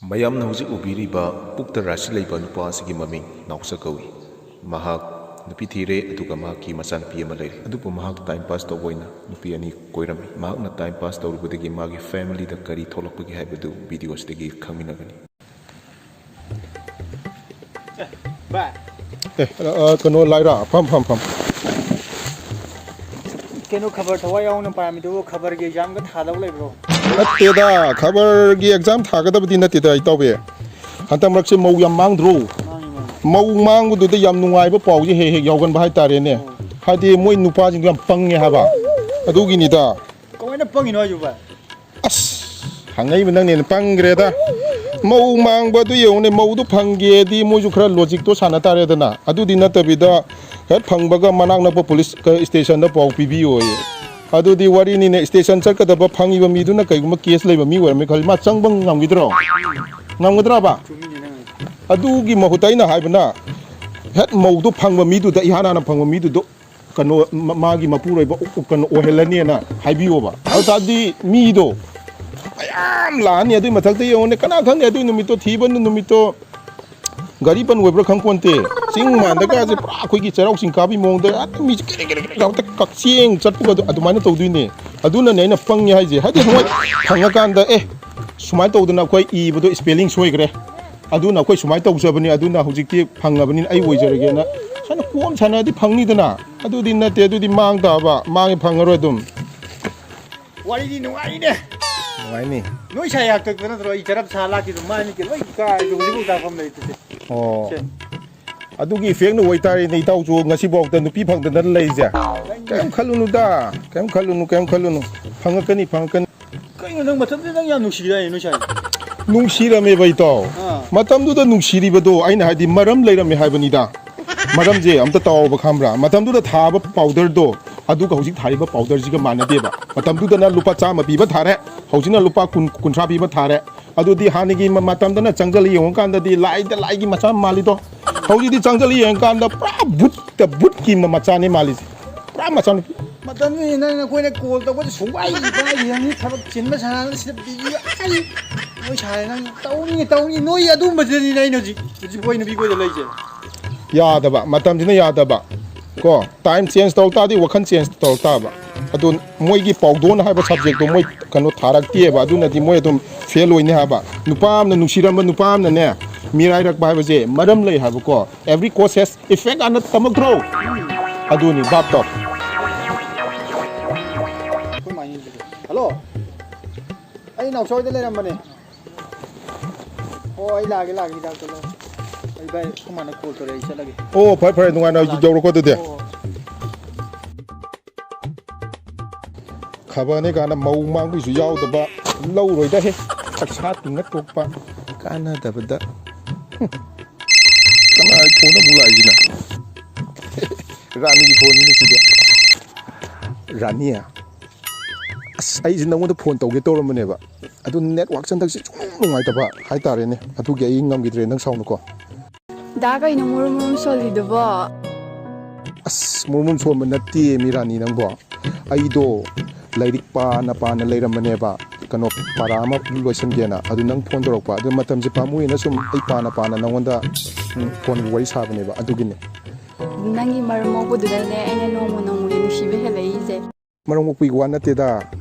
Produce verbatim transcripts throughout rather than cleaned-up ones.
ꯃꯌꯥꯝꯅ ꯍꯧꯖꯤꯛ ꯎꯕꯤꯔꯤꯕ ꯄꯨꯛꯇ ꯔꯥꯁꯤ ꯂꯩꯕ ꯅꯨꯄꯥ ꯑꯁꯤꯒꯤ ꯃꯃꯤꯡ ꯅꯥꯎꯆꯥ ꯀꯧꯏ꯫ ꯃꯍꯥꯛ ꯅꯨꯄꯤ ꯊꯤꯔꯦ, ꯑꯗꯨꯒ ꯃꯍꯥꯛꯀꯤ ꯃꯆꯥꯅꯨꯄꯤ ꯑꯃ ꯂꯩꯔꯦ꯫ ꯑꯗꯨꯕꯨ ꯃꯍꯥꯛ time pass ꯇꯧꯕ ꯑꯣꯏꯅ ꯅꯨꯄꯤ ꯑꯅꯤ ꯀꯣꯏꯔꯝꯃꯤ꯫ ꯃꯍꯥꯛꯅ time pass ꯇꯧꯔꯨꯕꯗꯒꯤ ꯃꯥꯒꯤ family ꯗ ꯀꯔꯤ ꯊꯣꯛꯂꯛꯄꯒꯦ ꯍꯥꯏꯕꯗꯨ video ꯑꯁꯤꯗꯒꯤ ꯈꯪꯃꯤꯟꯅꯒꯅꯤ꯫ ꯚꯥꯏ꯫ ꯑꯦ ꯑ, ꯀꯩꯅꯣ ꯂꯥꯏꯔꯥ, ꯐꯝ ꯐꯝ ꯐꯝ꯫ ꯀꯩꯅꯣ ꯈꯕꯔ ꯊꯋꯥꯏ ꯌꯥꯎꯅ ꯄꯥꯔꯝꯃꯤꯗꯨꯕꯨ ꯈꯕꯔꯒꯤ exam ꯒ ꯊꯥꯗꯧ ꯂꯩꯕ꯭ꯔꯣ? ꯅꯠꯇꯦꯗ, ꯈꯕꯔꯒꯤ exam ꯊꯥꯒꯗꯕꯗꯤ ꯅꯠꯇꯦꯗ ꯏꯇꯥꯎꯕꯤ꯫ ꯍꯟꯗꯛ ꯃꯔꯛꯁꯦ ꯃꯧ ꯌꯥꯝ ꯃꯥꯡꯗ꯭ꯔꯣ? ꯃꯥꯡꯉꯤ, ꯃꯥꯡꯉꯤ꯫ ꯃꯧ ꯃꯥꯡꯕꯗꯨꯗ ꯌꯥꯝ ꯅꯨꯡꯉꯥꯏꯕ ꯄꯥꯎꯁꯦ ꯍꯦꯛ ꯍꯦꯛ ꯌꯥꯎꯒꯟꯕ ꯍꯥꯏꯇꯥꯔꯦꯅꯦ꯫ ꯍꯥꯏꯗꯤ ꯃꯣꯏ ꯅꯨꯄꯥꯁꯤꯡꯗꯣ ꯌꯥꯝ ꯄꯪꯉꯦ ꯍꯥꯏꯕ꯫ ꯑꯗꯨꯒꯤꯅꯤꯗ꯫ ꯀꯃꯥꯏꯅ ꯄꯪꯉꯤꯅꯣ ꯍꯥꯏꯁꯤꯕꯣ ꯚꯥꯏ? ꯑꯁ, ꯍꯪꯉꯛꯏꯕ ꯅꯪꯅ ꯍꯦꯟꯅ ꯄꯪꯈ꯭ꯔꯦꯗ꯫ ꯃꯧ ꯃꯥꯡꯕ ꯑꯗꯨ ꯌꯦꯡꯉꯨꯅꯦ, ꯃꯧꯗꯨ ꯐꯪꯒꯦꯗꯤ ꯃꯣꯏꯁꯨ ꯈꯔ logic ꯇꯣ ꯁꯥꯟꯅ ꯇꯥꯔꯦꯗꯅ꯫ ꯑꯗꯨꯗꯤ ꯅꯠꯇꯕꯤꯗ ꯍꯦꯛ ꯐꯪꯕꯒ ꯃꯅꯥꯛ ꯅꯛꯄ police station ꯗ ꯄꯥꯎ ꯄꯤꯕꯤꯌꯣꯌꯦ꯫ ꯑꯗꯨꯗꯤ ꯋꯥꯔꯤꯅꯤꯅꯦ, station ꯆꯠꯀꯗꯕ ꯐꯪꯉꯤꯕ ꯃꯤꯗꯨꯅ ꯀꯩꯒꯨꯝꯕ case ꯂꯩꯕ ꯃꯤ ꯑꯣꯏꯔꯝꯃꯦ ꯈꯜꯂꯤ, ꯃꯥ ꯆꯪꯕ ꯉꯝꯈꯤꯗ꯭ꯔꯣ? ꯉꯝꯒꯗ꯭ꯔꯕ? ꯆꯨꯝꯃꯤꯅꯦ ꯅꯪ ꯍꯥꯏꯗꯣ꯫ ꯑꯗꯨꯒꯤ ꯃꯍꯨꯠꯇ ꯑꯩꯅ ꯍꯥꯏꯕꯅ, ꯍꯦꯛ ꯃꯧꯗꯨ ꯐꯪꯕ ꯃꯤꯗꯨꯗ, ꯏꯍꯥꯟ ꯍꯥꯟꯅ ꯐꯪꯕ ꯃꯤꯗꯨꯗ ꯀꯩꯅꯣ, ꯃ-, ꯃꯥꯒꯤ ꯃꯄꯨꯔꯣꯏꯕ ꯎ-, ꯀꯩꯅꯣ ꯑꯣꯏꯍꯜꯂꯅꯦꯅ ꯍꯥꯏꯕꯤꯌꯣꯕ꯫ ꯑꯗꯨ ꯇꯥꯔꯗꯤ ꯃꯤꯗꯣ ꯃꯌꯥꯝ ꯂꯥꯛꯑꯅꯤ꯫ ꯑꯗꯨꯏ ꯃꯊꯛꯇ ꯌꯦꯡꯉꯨꯅꯦ, ꯀꯅꯥ ꯈꯪꯅꯤ, ꯑꯗꯨꯏ ꯅꯨꯃꯤꯠꯇꯣ, ꯊꯤꯕ ꯅꯨꯃꯤꯠꯇꯣ ꯒꯥꯔꯤ ꯕꯟ ꯑꯣꯏꯕ꯭ꯔꯥ ꯈꯪꯄꯣꯟꯇꯦ꯫ ꯆꯤꯡ ꯃꯥꯟꯗꯒꯁꯦ ꯄꯨꯔꯥ ꯑꯩꯈꯣꯏꯒꯤ ꯆꯩꯔꯥꯎ ꯆꯤꯡ ꯀꯥꯕꯤ ꯃꯑꯣꯡꯗ ꯍꯦꯛꯇ ꯃꯤꯁꯦ ꯀꯦꯔꯦ ꯀꯦꯔꯦ ꯀꯦꯔꯦ ꯍꯦꯛꯇ ꯀꯛꯆꯦꯡ ꯆꯠꯄꯒꯗꯣ ꯑꯗꯨꯃꯥꯏꯅ ꯇꯧꯗꯣꯏꯅꯦ꯫ ꯑꯗꯨꯅꯅꯦ ꯑꯩꯅ ꯄꯪꯉꯦ ꯍꯥꯏꯁꯦ꯫ ꯍꯥꯏꯗꯤ ꯍꯣꯏ, ꯐꯪꯉꯀꯥꯟꯗ ꯑꯦ ꯁꯨꯃꯥꯏꯅ ꯇꯧꯗꯅ ꯑꯩꯈꯣꯏ ꯏꯕꯗꯣ spelling ꯁꯣꯏꯈ꯭ꯔꯦ, ꯑꯗꯨꯅ ꯑꯩꯈꯣꯏ ꯁꯨꯃꯥꯏꯅ ꯇꯧꯖꯕꯅꯤ, ꯑꯗꯨꯅ ꯍꯧꯖꯤꯛꯇꯤ ꯐꯪꯉꯕꯅꯤꯅ ꯑꯩ ꯑꯣꯏꯖꯔꯒꯦꯅ ꯁꯨꯃꯥꯏꯅ ꯀꯣꯝ ꯁꯥꯟꯅꯔꯗꯤ ꯐꯪꯅꯤꯗꯅ꯫ ꯑꯗꯨꯗꯤ ꯅꯠꯇꯦ, ꯑꯗꯨꯗꯤ ꯃꯥꯡ ꯇꯥꯕ, ꯃꯥꯡꯉꯦ, ꯐꯪꯉꯔꯣꯏ ꯑꯗꯨꯝ꯫ ꯋꯥꯔꯤꯗꯤ ꯅꯨꯡꯉꯥꯏꯅꯦ꯫ ꯅꯨꯡꯉꯥꯏꯅꯤ꯫ ꯅꯣꯏ ꯁꯥꯏ ꯍꯥꯛꯇꯛꯇ ꯅꯠꯇ꯭ꯔꯣ ꯑꯩ ꯆꯔꯞ ꯁꯥ ꯂꯥꯛꯈꯤꯗꯣ? ꯃꯥꯏ ꯃꯤꯠꯀ ꯂꯣꯏ ꯀꯥꯏꯗꯣ ꯍꯧꯖꯤꯛꯐꯥꯎ ꯇꯥꯐꯝ ꯂꯩꯇꯦ꯫ ꯑꯣ꯫ ꯁꯦ꯫ ꯑꯗꯨꯒꯤ effect ꯅ ꯑꯣꯏꯇꯥꯔꯦꯅꯦ ꯏꯇꯥꯎꯁꯨ ꯉꯁꯤꯐꯥꯎꯗ ꯅꯨꯄꯤ ꯐꯪꯗꯅ ꯂꯩꯔꯤꯁꯦ꯫ ꯀꯩꯝ ꯈꯜꯂꯨꯅꯨꯗ, ꯀꯩꯝ ꯈꯜꯂꯨꯅꯨ, ꯀꯩꯝ ꯈꯜꯂꯨꯅꯨ꯫ ꯐꯪꯉꯛꯀꯅꯤ, ꯐꯪꯉꯛꯀꯅꯤ꯫ ꯀꯩꯅꯣ ꯅꯪ ꯃꯇꯝꯗꯨꯗ ꯅꯪ ꯌꯥꯝ ꯅꯨꯡꯁꯤꯗꯥꯏꯅꯦ ꯅꯣꯏ ꯁꯥꯏ? ꯅꯨꯡꯁꯤꯔꯝꯃꯦꯕ ꯏꯇꯥꯎ꯫ ꯑꯥ꯫ ꯃꯇꯝꯗꯨꯗ ꯅꯨꯡꯁꯤꯔꯤꯕꯗꯣ ꯑꯩꯅ ꯍꯥꯏꯗꯤ ꯃꯔꯝ ꯂꯩꯔꯝꯃꯦ ꯍꯥꯏꯕꯅꯤꯗ꯫ ꯃꯔꯝꯁꯦ ꯑꯝꯇ ꯇꯥꯎꯕ ꯈꯪꯕ꯭ꯔꯥ? ꯃꯇꯝꯗꯨꯗ ꯊꯥꯕ powder ꯗꯣ ꯑꯗꯨꯒ ꯍꯧꯖꯤꯛ ꯊꯥꯔꯤꯕ powder ꯁꯤꯒ ꯃꯥꯟꯅꯗꯦꯕ꯫ ꯃꯇꯝꯗꯨꯗꯅ ꯂꯨꯄꯥ ꯆꯥꯝꯃ ꯄꯤꯕ ꯊꯥꯔꯦ, ꯍꯧꯖꯤꯛꯅ ꯂꯨꯄꯥ ꯀꯨꯟ, ꯀꯨꯟꯊ꯭ꯔꯥ ꯄꯤꯕ ꯊꯥꯔꯦ꯫ ꯑꯗꯨꯗꯤ ꯍꯥꯟꯅꯒꯤ ꯃ-, ꯃꯇꯝꯗꯅ ꯆꯪꯁꯤꯜꯂ ꯌꯦꯡꯉꯨꯀꯥꯟꯗꯗꯤ ꯂꯥꯏꯗ ꯂꯥꯏꯒꯤ ꯃꯆꯥ ꯃꯥꯜꯂꯤꯗꯣ꯫ ꯍꯧꯖꯤꯛꯇꯤ ꯆꯪꯁꯤꯜꯂ ꯌꯦꯡꯉꯀꯥꯟꯗ ꯄꯨꯔꯥ ꯕꯨꯠꯇ ꯕꯨꯠꯀꯤ ꯃ-, ꯃꯆꯥꯅꯤ ꯃꯥꯜꯂꯤꯁꯦ꯫ ꯄꯨꯔꯥ ꯃꯆꯥꯅꯨꯄꯤ꯫ ꯃꯇꯝꯗꯨꯗꯤ ꯅꯪ ꯑꯩꯈꯣꯏꯅ call ꯇꯧꯕꯗ ꯁꯨꯡꯄꯥꯏ ꯄꯥꯏꯗꯦ, ꯅꯪꯗꯤ ꯊꯕꯛ ꯆꯤꯟꯕ ꯁꯥꯗꯅ ꯁꯤꯗ busy ꯑꯩ ꯅꯣꯏ ꯁꯥꯏ ꯅꯪ ꯇꯧꯅꯤ, ꯇꯧꯅꯤ, ꯅꯣꯏ ꯑꯗꯨꯝꯕꯁꯤꯅꯤꯅꯦ ꯑꯩꯅ ꯍꯧꯖꯤꯛ, ꯍꯧꯖꯤꯛ ꯕꯣꯏ ꯅꯨꯄꯤ ꯀꯣꯏꯗ ꯂꯩꯁꯦ꯫ ꯌꯥꯗꯕ, ꯃꯇꯝꯁꯤꯅ ꯌꯥꯗꯕ꯫ ꯀꯣ, ꯇꯥꯏꯝ ꯆꯦꯟꯖ ꯇꯧꯔꯛ ꯇꯥꯔꯗꯤ ꯋꯥꯈꯜ ꯆꯦꯟꯖ ꯇꯧꯔꯛ ꯇꯥꯕ꯫ ꯑꯗꯣ ꯃꯣꯏꯒꯤ ꯄꯥꯎꯗꯣꯟ ꯍꯥꯏꯕ ꯁꯕꯖꯦꯛꯇꯣ ꯃꯣꯏ ꯀꯩꯅꯣ ꯊꯥꯔꯛꯇꯦꯕ, ꯑꯗꯨꯅꯗꯤ ꯃꯣꯏ ꯑꯗꯨꯝ ꯐꯦꯜ ꯑꯣꯏꯅꯤ ꯍꯥꯏꯕ꯫ ꯅꯨꯄꯥ ꯑꯃꯅ ꯅꯨꯡꯁꯤꯔꯝꯕ ꯅꯨꯄꯥ ꯑꯃꯅꯅꯦ, ꯃꯤꯔꯥꯏꯔꯛꯄ ꯍꯥꯏꯕꯁꯦ ꯃꯔꯝ ꯂꯩ ꯍꯥꯏꯕꯀꯣ꯫ Every cause has effect ꯑꯅ ꯇꯝꯃꯛꯇ꯭ꯔꯣ? ꯑꯗꯨꯅꯤ ꯚꯥꯞꯇꯣ꯫ ꯍꯜꯂꯣ, ꯑꯩ ꯅꯥꯎꯆꯥ ꯍꯣꯏꯗ ꯂꯩꯔꯝꯕꯅꯦ꯫ ꯑꯣ, ꯑꯩ ꯂꯥꯛꯑꯒꯦ, ꯂꯥꯛꯑꯒꯦ, ꯍꯤꯗꯥꯛꯇꯣ ꯂꯧ꯫ ꯑꯩ ꯚꯥꯏ, ꯑꯩꯈꯣꯏ ꯃꯥꯅ ꯀꯣꯜ ꯇꯧꯔꯛꯑꯦ, ꯑꯩ ꯆꯠꯂꯒꯦ꯫ ꯑꯣ, ꯐꯔꯦ, ꯐꯔꯦ, ꯅꯨꯡꯉꯥꯏꯅ ꯂꯥꯛꯑꯒꯦ꯫ ꯌꯧꯔꯣꯀꯣ ꯑꯗꯨꯗꯤ꯫ ꯑꯣ, ꯑꯣ꯫ ꯈꯕꯔꯅꯦ ꯀꯥꯟꯅ ꯃꯧ ꯃꯥꯡꯕꯒꯤꯁꯨ ꯌꯥꯎꯗꯕ, ꯂꯧꯔꯣꯏꯗ ꯍꯦ, ꯄꯩꯁꯥ ꯇꯤꯡꯉ ꯇꯣꯛꯄ, ꯀꯥꯟꯅꯗꯕꯗ꯫ ꯍꯨꯝ꯫ ꯀꯅꯥꯒꯤ ꯐꯣꯟ ꯑꯃꯨꯛ ꯂꯥꯛꯏꯁꯤꯅ? ꯔꯥꯅꯤꯒꯤ ꯐꯣꯟꯅꯤꯅꯦ ꯁꯤꯗꯤ꯫ ꯔꯥꯅꯤ? ꯑꯁ, ꯑꯩꯁꯦ ꯅꯪꯉꯣꯟꯗ ꯐꯣꯟ ꯇꯧꯒꯦ ꯇꯧꯔꯝꯕꯅꯦꯕ, ꯑꯗꯨ ꯅꯦꯠꯋꯥꯛꯁꯦ ꯍꯟꯗꯛꯁꯦ ꯁꯨꯡꯅꯨꯡ ꯅꯨꯡꯉꯥꯏꯇꯕ ꯍꯥꯏꯇꯥꯔꯦꯅꯦ, ꯑꯗꯨꯒꯤ ꯑꯩ ꯉꯝꯈꯤꯗ꯭ꯔꯦ, ꯅꯪ ꯁꯥꯎꯅꯨꯀꯣ꯫ ꯗꯥ, ꯀꯩꯅꯣ ꯃꯨꯔꯨꯝ ꯃꯨꯔꯨꯝ ꯁꯣꯜꯂꯤꯗꯨꯕꯣ? ꯑꯁ, ꯃꯨꯔꯨꯝ ꯃꯨꯔꯨꯝ ꯁꯣꯟꯕ ꯅꯠꯇꯦ ꯃꯤ ꯔꯥꯅꯤ ꯅꯪꯕꯣ, ꯑꯩꯗꯣ ꯂꯥꯏꯔꯤꯛ ꯄꯥꯅ ꯄꯥꯅ ꯂꯩꯔꯝꯕꯅꯦꯕ, ꯀꯩꯅꯣ ꯄꯥꯔꯥ ꯑꯃ ꯂꯣꯏꯁꯤꯟꯒꯦꯅ, ꯑꯗꯨ ꯅꯪ ꯐꯣꯟ ꯇꯧꯔꯛꯄ, ꯑꯗꯨ ꯃꯇꯝꯁꯦ ꯄꯥꯝꯃꯨꯏꯅ ꯁꯨꯝ ꯑꯩ ꯄꯥꯅ ꯄꯥꯅ ꯅꯪꯉꯣꯟꯗ, ꯎꯝ, ꯐꯣꯟꯒꯤ ꯋꯥꯔꯤ ꯁꯥꯕꯅꯦꯕ, ꯑꯗꯨꯒꯤꯅꯦ꯫ ꯅꯪꯒꯤ ꯃꯔꯝ ꯃꯣꯛꯄꯗꯨꯗꯅꯦ ꯑꯩꯅ ꯅꯣꯡꯃ ꯅꯣꯡꯃꯒꯤ ꯅꯨꯡꯁꯤꯕ ꯍꯦꯜꯂꯛꯏꯁꯦ꯫ ꯃꯔꯝ ꯃꯣꯛꯄꯒꯤ ꯋꯥ ꯅꯠꯇꯦꯗ,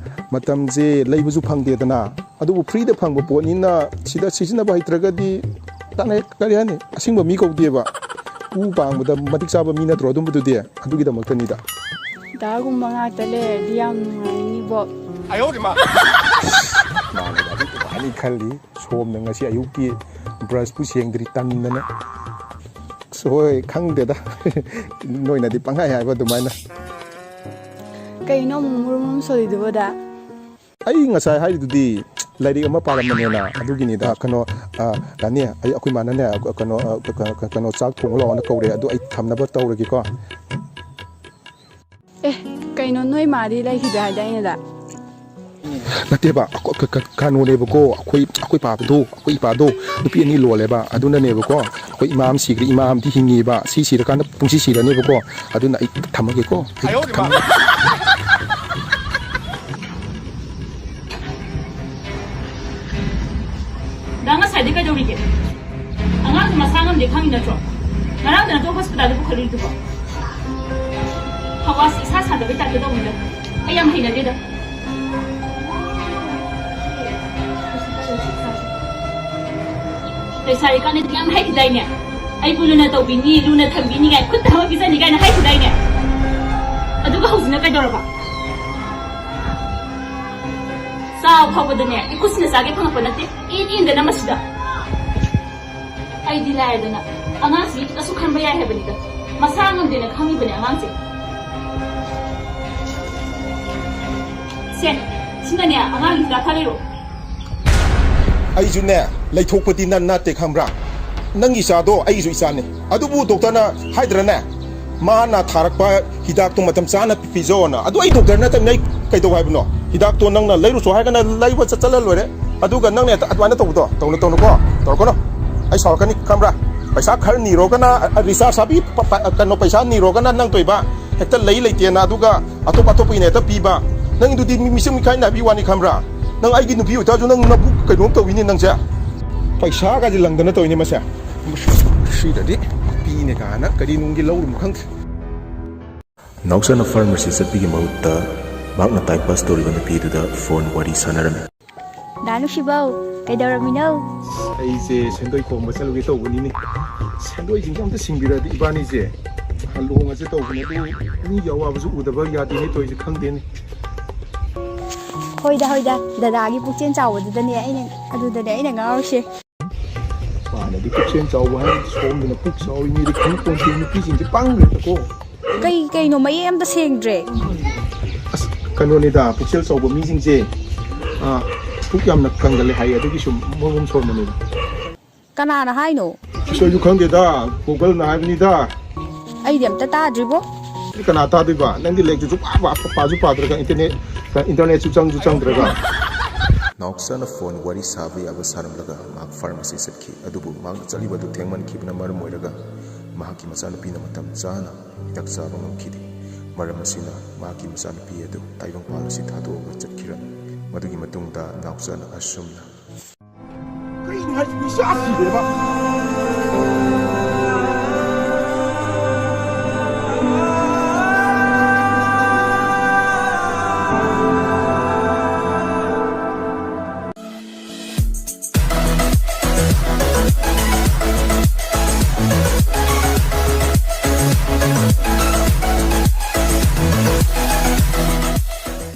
ꯃꯇꯝꯁꯦ ꯂꯩꯕꯁꯨ ꯐꯪꯗꯦꯗꯅ, ꯑꯗꯨꯕꯨ ꯐ꯭ꯔꯤꯗ ꯐꯪꯕ ꯄꯣꯠꯅꯤꯅ ꯁꯤꯗ ꯁꯤꯖꯤꯟꯅꯕ ꯍꯩꯇ꯭ꯔꯒꯗꯤ ꯀꯥꯟꯅꯩ, ꯀꯔꯤ ꯍꯥꯏꯅꯤ, ꯑꯁꯤꯡꯕ ꯃꯤ ꯀꯧꯗꯦꯕ꯫ ꯎ ꯄꯥꯡꯕꯗ ꯃꯇꯤꯛ ꯆꯥꯕ ꯃꯤ ꯅꯠꯇ꯭ꯔꯣ ꯑꯗꯨꯝꯕꯗꯨꯗꯤ? ꯑꯗꯨꯒꯤꯗꯃꯛꯇꯅꯤꯗ꯫ ꯗꯥꯒꯨꯝꯕ ꯉꯥꯛꯇ ꯂꯩꯔꯗꯤ ꯌꯥꯝ ꯅꯨꯡꯉꯥꯏꯅꯤꯕꯣ꯫ ꯃꯥꯅꯦ, ꯑꯗꯨ ꯑꯗꯨꯃꯥꯏꯅ ꯈꯜꯂꯤ꯫ ꯁꯣꯝꯅ ꯉꯁꯤ ꯑꯌꯨꯛꯀꯤ ꯕ꯭ꯔꯁꯄꯨ ꯁꯦꯡꯗ꯭ꯔꯤ ꯇꯟꯗꯅ꯫ ꯑꯁ, ꯍꯣꯏ, ꯈꯪꯗꯦꯗ꯫ ꯅꯣꯏꯅꯗꯤ ꯄꯪꯍꯥꯏ ꯍꯥꯏꯕ ꯑꯗꯨꯃꯥꯏꯅ꯫ ꯀꯩꯅꯣ ꯑꯃꯨꯛ ꯃꯨꯔꯨꯝ ꯃꯨꯔꯨꯝ ꯁꯣꯜꯂꯤꯗꯨꯕꯣ ꯗꯥ? ꯑꯩ ꯉꯁꯥꯏ ꯍꯥꯏꯔꯤꯗꯨꯗꯤ ꯂꯥꯏꯔꯤꯛ ꯑꯃ ꯄꯥꯔꯝꯕꯅꯦꯅ, ꯑꯗꯨꯒꯤꯅꯤꯗ꯫ ꯀꯩꯅꯣ, ꯑ, ꯔꯥꯅꯤ, ꯑꯩ, ꯑꯩꯈꯣꯏ ꯃꯥꯅꯅꯦ, ꯀꯩꯅꯣ, ꯑ, ꯀ-, ꯀ-, ꯀꯩꯅꯣ, ꯆꯥꯛ ꯊꯣꯡꯉꯨ ꯂꯥꯛꯑꯣꯅ ꯀꯧꯔꯦ, ꯑꯗꯨ ꯑꯩ ꯊꯝꯅꯕ ꯇꯧꯔꯒꯦꯀꯣ꯫ ꯑꯦ, ꯀꯩꯅꯣ, ꯅꯣꯏ ꯃꯥꯗꯤ ꯂꯩꯈꯤꯗ꯭ꯔꯦ ꯍꯥꯏꯗꯥꯏꯅꯦ ꯗꯥ? ꯅꯠꯇꯦꯕ, ꯑꯩꯈꯣꯏ, ꯀ-, ꯀ-, ꯀꯩꯅꯣꯅꯦꯕꯀꯣ, ꯑꯩꯈꯣꯏ, ꯑꯩꯈꯣꯏ ꯄꯥꯕꯗꯣ, ꯑꯩꯈꯣꯏ ꯏꯄꯥꯗꯣ ꯅꯨꯄꯤ ꯑꯅꯤ ꯂꯣꯜꯂꯦꯕ, ꯑꯗꯨꯅꯅꯦꯕꯀꯣ꯫ ꯑꯩꯈꯣꯏ ꯏꯃꯥ ꯑꯃ ꯁꯤꯈ꯭ꯔꯦ, ꯏꯃꯥ ꯑꯃꯗꯤ ꯍꯤꯡꯉꯤꯕ, ꯁꯤ ꯁꯤꯔꯀꯥꯟꯗ ꯄꯨꯡꯁꯤ ꯁꯤꯔꯅꯦꯕꯀꯣ꯫ ꯑꯗꯨꯅ ꯑꯩ ꯊꯝꯃꯒꯦꯀꯣ, ꯑꯩ ꯊꯝꯃꯒꯦ꯫ ꯑꯗꯩ ꯀꯩꯗꯧꯔꯤꯒꯦ? ꯑꯉꯥꯡꯁꯦ ꯃꯁꯥ ꯉꯝꯗꯦ ꯈꯪꯉꯤ ꯅꯠꯇ꯭ꯔꯣ? ꯉꯔꯥꯡꯗ ꯅꯠꯇ꯭ꯔꯣ ꯍꯣꯁꯄꯤꯇꯥꯜꯗ ꯄꯨꯈꯠꯂꯨꯏꯗꯨꯕꯣ? ꯍꯋꯥꯁꯦ ꯏꯁꯥ ꯁꯥꯗꯕꯩ ꯇꯥꯏꯞꯇ ꯇꯧꯕꯤꯗ꯫ ꯑꯩ ꯌꯥꯝ ꯍꯩꯅꯗꯦꯗ꯫ ꯂꯩꯁꯥꯔꯤꯀꯥꯟꯗꯗꯤ ꯌꯥꯝ ꯍꯩꯈꯤꯗꯥꯏꯅꯦ? ꯑꯩꯕꯨ ꯂꯨꯅ ꯇꯧꯕꯤꯅꯤ, ꯂꯨꯅ ꯊꯝꯕꯤꯅꯤ ꯀꯥꯏꯅ, ꯈꯨꯠꯇ ꯑꯃ ꯄꯤꯖꯅꯤ ꯀꯥꯏꯅ ꯍꯩꯈꯤꯗꯥꯏꯅꯦ? ꯑꯗꯨꯒ ꯍꯧꯖꯤꯛꯅ ꯀꯩꯗꯧꯔꯕ? ꯆꯥꯕ ꯐꯥꯎꯕꯗꯅꯦ, ꯑꯩ ꯈꯨꯠꯁꯤꯅ ꯆꯥꯒꯦ ꯐꯪꯉꯛꯄ ꯅꯠꯇꯦ꯫ ꯏꯟ ꯏꯟꯗꯅ ꯃꯁꯤꯗ꯫ ꯑꯩꯗꯤ ꯂꯥꯏꯔꯗꯅ ꯑꯉꯥꯡꯁꯤ ꯈꯤꯇꯁꯨ ꯈꯟꯕ ꯌꯥꯏ ꯍꯥꯏꯕꯅꯤꯗ꯫ ꯃꯁꯥ ꯉꯝꯗꯦꯅ ꯈꯪꯉꯤꯕꯅꯦ ꯑꯉꯥꯡꯁꯦ꯫ ꯁꯦ, ꯁꯤꯅꯅꯦ ꯑꯉꯥꯡꯒꯤ ꯍꯤꯗꯥꯛ ꯈꯔ ꯂꯩꯔꯛꯑꯣ꯫ ꯑꯩꯁꯨꯅꯦ, ꯂꯩꯊꯣꯛꯄꯗꯤ ꯅ ꯅꯠꯇꯦ ꯈꯪꯕ꯭ꯔꯥ? ꯅꯪꯒꯤ ꯏꯆꯥꯗꯣ ꯑꯩꯒꯤꯁꯨ ꯏꯆꯥꯅꯤ꯫ ꯑꯗꯨꯕꯨ ꯗꯣꯛꯇꯔꯅ ꯍꯥꯏꯗ꯭ꯔꯅꯦ, ꯃꯥꯅ ꯊꯥꯔꯛꯄ ꯍꯤꯗꯥꯛꯇꯣ ꯃꯇꯝ ꯆꯥꯅ ꯄꯤꯖꯧꯅ꯫ ꯑꯗꯨ ꯑꯩ ꯗꯣꯛꯇꯔ ꯅꯠꯇꯕꯅꯤ, ꯑꯩ ꯀꯩꯗꯧ ꯍꯥꯏꯕꯅꯣ? ꯍꯤꯗꯥꯛꯇꯣ ꯅꯪꯅ ꯂꯩꯔꯨꯆꯣ ꯍꯥꯏꯔꯒꯅ ꯂꯩꯕ ꯆꯠ-, ꯆꯠꯂ ꯂꯣꯏꯔꯦ꯫ ꯑꯗꯨꯒ ꯅꯪꯅ ꯍꯦꯛꯇ ꯑꯗꯨꯃꯥꯏꯅ ꯇꯧꯕꯗꯣ ꯇꯧꯅꯨ, ꯇꯧꯅꯨꯀꯣ, ꯇꯧꯔꯛꯀꯅꯨ꯫ ꯑꯩ ꯁꯥꯎꯔꯛꯀꯅꯤ ꯈꯪꯕ꯭ꯔꯥ? ꯄꯩꯁꯥ ꯈꯔ ꯅꯤꯔꯣꯒꯅ, ꯑ, ꯔꯤꯆꯥꯔꯖ ꯍꯥꯞꯄꯤ, ꯄ-, ꯄ-, ꯀꯩꯅꯣ, ꯄꯩꯁꯥ ꯅꯤꯔꯣꯒꯅ ꯅꯪ ꯇꯣꯏꯕ ꯍꯦꯛꯇ ꯂꯩ ꯂꯩꯇꯦꯅ, ꯑꯗꯨꯒ ꯑꯇꯣꯞ ꯑꯇꯣꯞꯄꯒꯤꯅ ꯍꯦꯛꯇ ꯄꯤꯕ꯫ ꯅꯪꯗꯨꯗꯤ ꯃꯤ-, ꯃꯤꯆꯪ ꯃꯤꯈꯥꯏ ꯅꯥꯏꯕꯤ ꯋꯥꯅꯤ ꯈꯪꯕ꯭ꯔꯥ? ꯅꯪ ꯑꯩꯒꯤ ꯅꯨꯄꯤ ꯑꯣꯏꯇꯥꯔꯁꯨ ꯅꯪ ꯅꯕꯨꯛ ꯀꯩꯅꯣꯝ ꯇꯧꯋꯤꯅꯦ ꯅꯪꯁꯦ꯫ ꯄꯩꯁꯥꯒꯁꯦ ꯂꯪꯗꯅ ꯇꯧꯔꯤꯅꯦ ꯃꯁꯦ꯫ ꯁꯤꯗꯗꯤ ꯅꯨꯄꯤꯅꯦ ꯀꯥꯏꯅ ꯀꯔꯤ ꯅꯨꯡꯒꯤ ꯂꯧꯔꯨꯅꯣ ꯈꯪꯗꯦ꯫ ꯅꯥꯎꯆꯥꯅ ꯐꯥꯔꯃꯥꯁꯤ ꯆꯠꯄꯒꯤ ꯃꯍꯨꯠꯇ ꯃꯍꯥꯛꯅ ꯇꯥꯏꯝ ꯄꯥꯁ ꯇꯧꯔꯤꯕ ꯅꯨꯄꯤꯗꯨꯗ ꯐꯣꯟ ꯋꯥꯔꯤ ꯁꯥꯟꯅꯔꯝꯃꯤ꯫ ꯗꯥ ꯅꯨꯡꯁꯤꯕꯧ, ꯀꯩꯗꯧꯔꯝꯃꯤꯅꯣ? ꯑꯩꯁꯦ ꯁꯦꯟꯗꯣꯏ ꯈꯣꯝꯕ ꯆꯠꯂꯨꯒꯦ ꯇꯧꯕꯅꯤꯅꯦ꯫ ꯁꯦꯟꯗꯣꯏꯁꯤꯡꯁꯦ ꯑꯝꯇ ꯁꯤꯡꯕꯤꯔꯗꯤ ꯏꯕꯥꯅꯤꯁꯦ ꯂꯨꯍꯣꯡꯉꯁꯦ ꯇꯧꯕꯅꯦ, ꯑꯗꯨ ꯃꯤꯒꯤ ꯑꯋꯥꯕꯁꯨ ꯎꯗꯕ ꯌꯥꯗꯦꯅꯦ ꯇꯧꯔꯤꯁꯦ, ꯈꯪꯗꯦꯅꯦ꯫ ꯍꯣꯏꯗ, ꯍꯣꯏꯗ, ꯗꯗꯥꯒꯤ ꯄꯨꯛꯆꯦꯜ ꯆꯥꯎꯕꯗꯨꯗꯅꯦ ꯑꯩꯅ, ꯑꯗꯨꯗꯅꯦ ꯑꯩꯅ ꯉꯥꯎꯔꯤꯁꯦ꯫ ꯃꯥꯅꯗꯤ ꯄꯨꯛꯆꯦꯜ ꯆꯥꯎꯕ ꯍꯥꯏ, ꯁꯣꯝꯗꯅ ꯄꯨꯛ ꯆꯥꯎꯏ, ꯃꯤꯗꯤ ꯈꯪ ꯄꯣꯟꯇꯦ, ꯅꯨꯄꯤꯁꯤꯡꯁꯦ ꯄꯪꯈ꯭ꯔꯦꯗꯀꯣ꯫ ꯀꯩ, ꯀꯩꯅꯣ, ꯃꯌꯦꯛ ꯑꯝꯇ ꯁꯦꯡꯗ꯭ꯔꯦ꯫ ꯑꯁ, ꯀꯩꯅꯣꯅꯤꯗ, ꯄꯨꯛꯆꯦꯜ ꯆꯥꯎꯕ ꯃꯤꯁꯤꯡꯁꯦ, ꯑꯥ, ꯄꯨꯛ ꯌꯥꯝꯅ ꯀꯪꯒꯜꯂꯦ ꯍꯥꯏꯌꯦ, ꯑꯗꯨꯒꯤ ꯁꯨꯝ ꯃꯔꯣꯝ ꯁꯣꯟꯕꯅꯤꯗ꯫ ꯀꯅꯥꯅ ꯍꯥꯏꯅꯣ? ꯑꯁ, ꯑꯩꯁꯨ ꯈꯪꯗꯦꯗ, ꯒꯨꯒꯜꯅ ꯍꯥꯏꯕꯅꯤꯗ꯫ ꯑꯩꯗꯤ ꯑꯝꯇ ꯇꯥꯗ꯭ꯔꯤꯕꯣ꯫ ꯀꯅꯥ ꯇꯥꯗꯣꯏꯕ? ꯅꯪꯗꯤ ꯂꯥꯏꯔꯤꯛꯇꯨꯁꯨ ꯄꯥ-, ꯄꯥ-, ꯄꯥꯁꯨ ꯄꯥꯗ꯭ꯔꯒ ꯏꯟꯇꯔꯅꯦꯠ, ꯏꯟꯇꯔꯅꯦꯠꯁꯨ ꯆꯪꯁꯨ ꯆꯪꯗ꯭ꯔꯒ꯫ ꯅꯥꯎꯆꯥꯅ ꯐꯣꯟ ꯋꯥꯔꯤ ꯁꯥꯕ ꯌꯥꯕ ꯁꯥꯔꯝꯂꯒ ꯃꯍꯥꯛ ꯐꯥꯔꯃꯥꯁꯤ ꯆꯠꯈꯤ꯫ ꯑꯗꯨꯕꯨ ꯃꯍꯥꯛꯅ ꯆꯠꯂꯤꯕ ꯑꯗꯨ ꯊꯦꯡꯃꯟꯈꯤꯕꯅ ꯃꯔꯝ ꯑꯣꯏꯔꯒ ꯃꯍꯥꯛꯀꯤ ꯃꯆꯥꯅꯨꯄꯤꯅ ꯃꯇꯝ ꯆꯥꯅ ꯍꯤꯗꯥꯛ ꯆꯥꯕ ꯉꯝꯈꯤꯗꯦ꯫ ꯃꯔꯝ ꯑꯁꯤꯅ ꯃꯍꯥꯛꯀꯤ ꯃꯆꯥꯅꯨꯄꯤ ꯑꯗꯨ ꯇꯥꯏꯕꯪꯄꯥꯜ ꯑꯁꯤ ꯊꯥꯗꯣꯛꯑꯒ ꯆꯠꯈꯤꯔꯝꯃꯤ꯫ ꯃꯗꯨꯒꯤ ꯃꯇꯨꯡꯗ ꯅꯥꯎꯆꯥꯅ ꯑꯁꯨꯝꯅ ꯀꯩꯅꯣ ꯍꯥꯏꯁꯤ ꯃꯤ ꯆꯥꯛ ꯁꯤꯔꯦꯕ꯫